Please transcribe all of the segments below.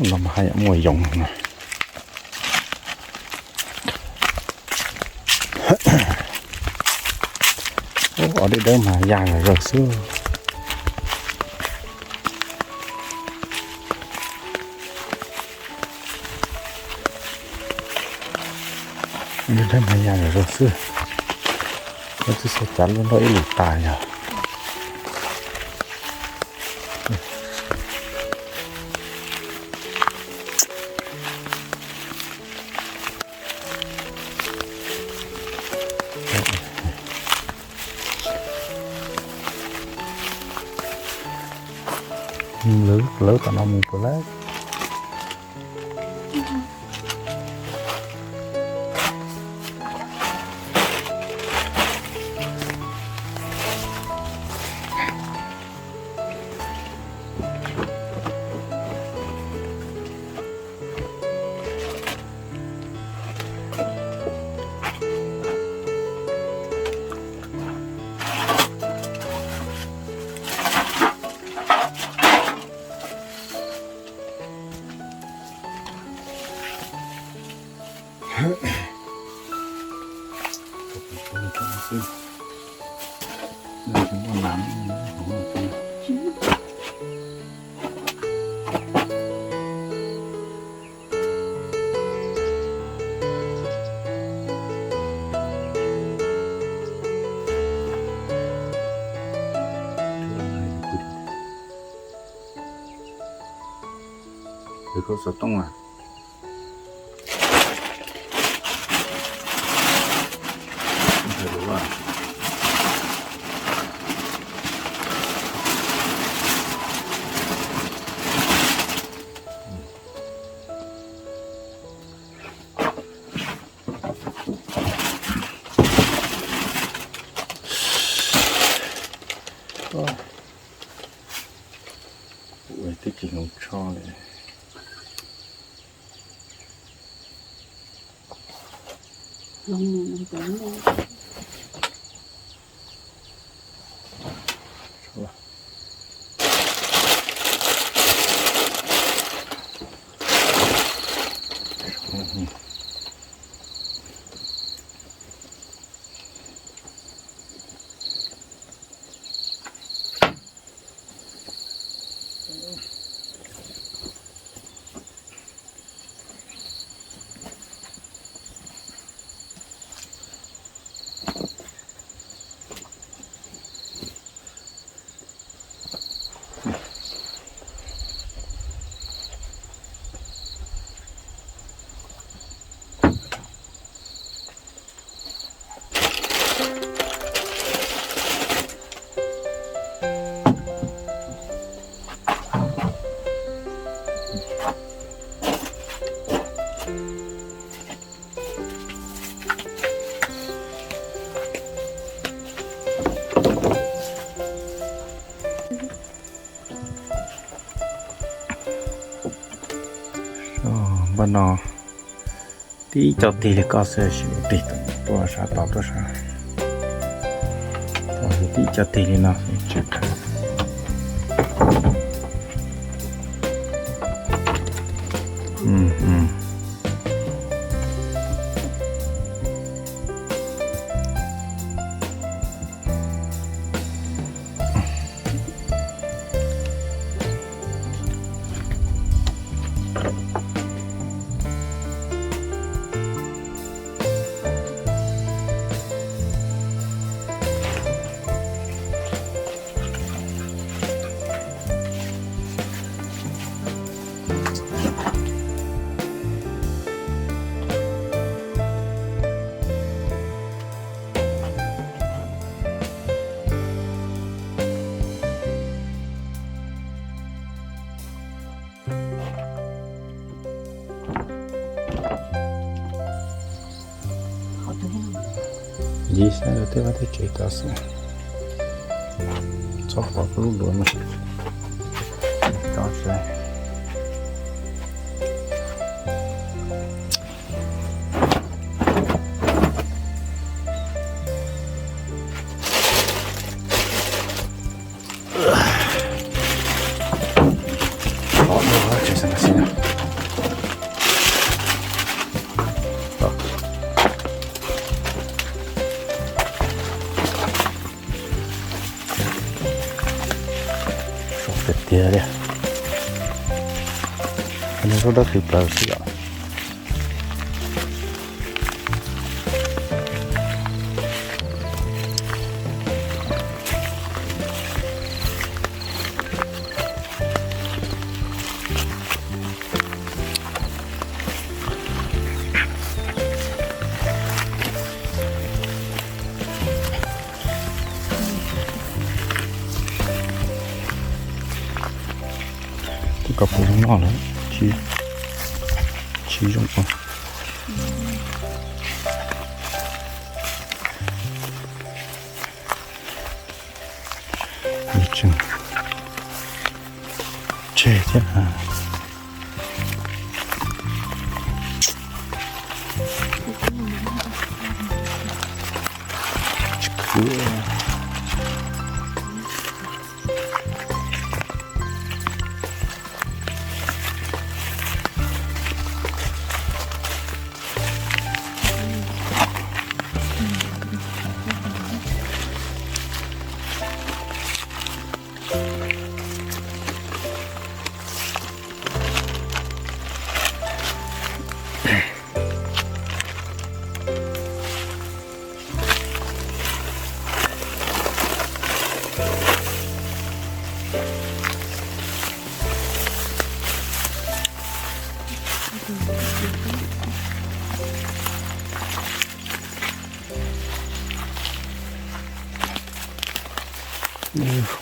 Los mas haj yam muaj yoov no. Ub, ob dej dawb mas ya zom zaws xwb. Dej dawb mas ya zom zaws xwb. Lawv twb xav cav lub nroj ib lwm tas yog. Lawv, lawv tom no mus puas lawm. Khau xov tooj a. Ua twb tsis hloov tsho li. No tib co tig li koj xwb, sim tig tuaj sab tod tuaj sab. Tib co tig li no tseem khav. Yig saib lawv tej vaj tej tsev tod xwb, txhob pom lub duav no. Tiag tiag li. Nws lub dawb qhis plaws xwb os. Twb koj pum zoo noj lawm, tsis zoo os. Tseem tseg thiab. Hu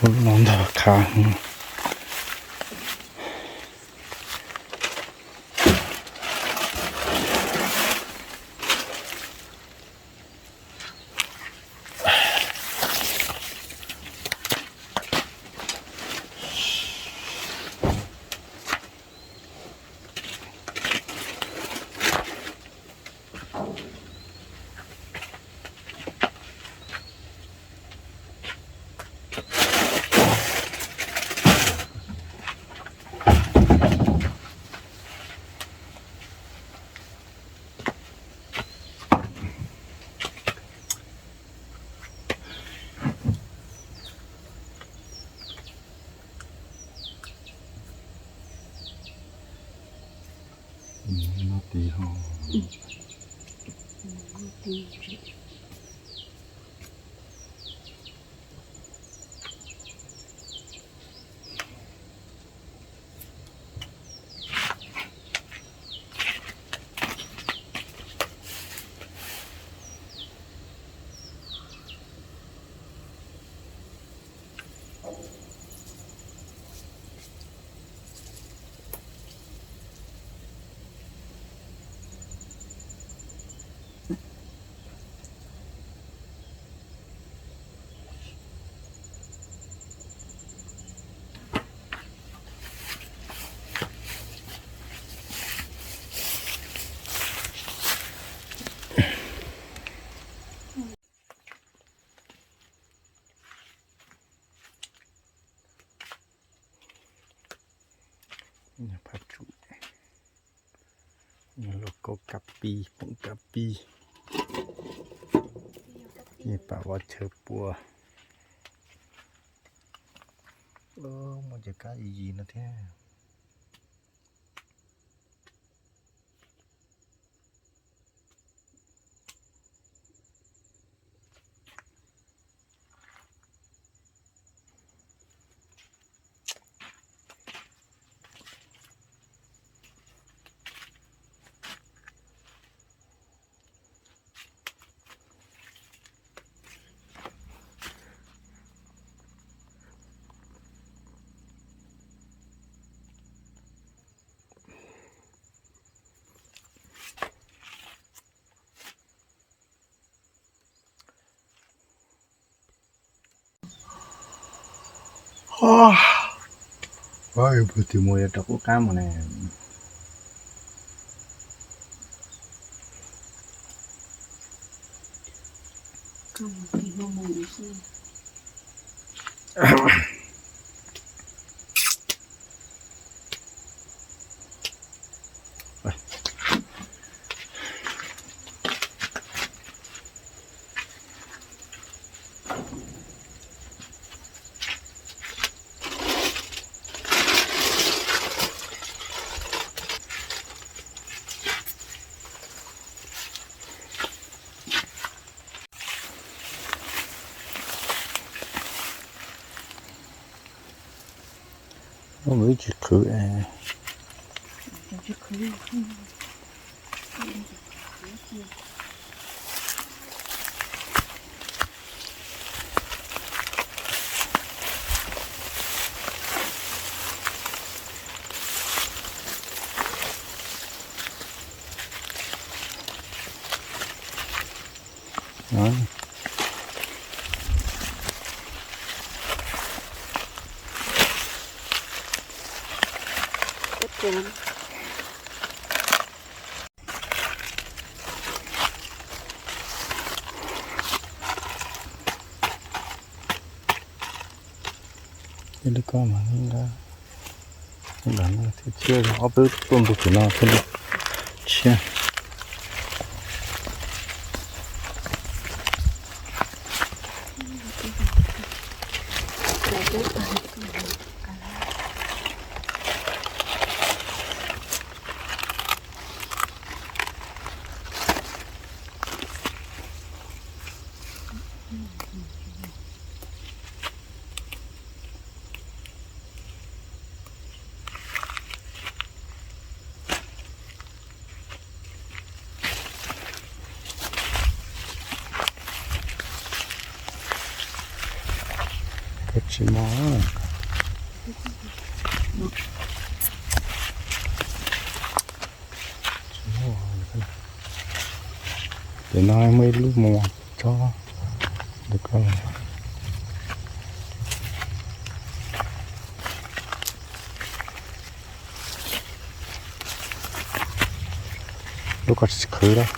lub no ntag khav. Phaj tsum, yog luaj kaub kab pib, poom kab pib, yeej pam vov chaw pua. Muaj cov kab yis yis no thiab. Puag tim mus yuav rau qub qab mus ne. Ub, tsis qhwv es. Ib lub ko mas nqa, nqa no thiab, ob peb tuaj ntu tim no thiab li. Tshiab. Koj tsis mos. Ces no muaj ib lub mus tso. Lub ko tsis qhwv lawm.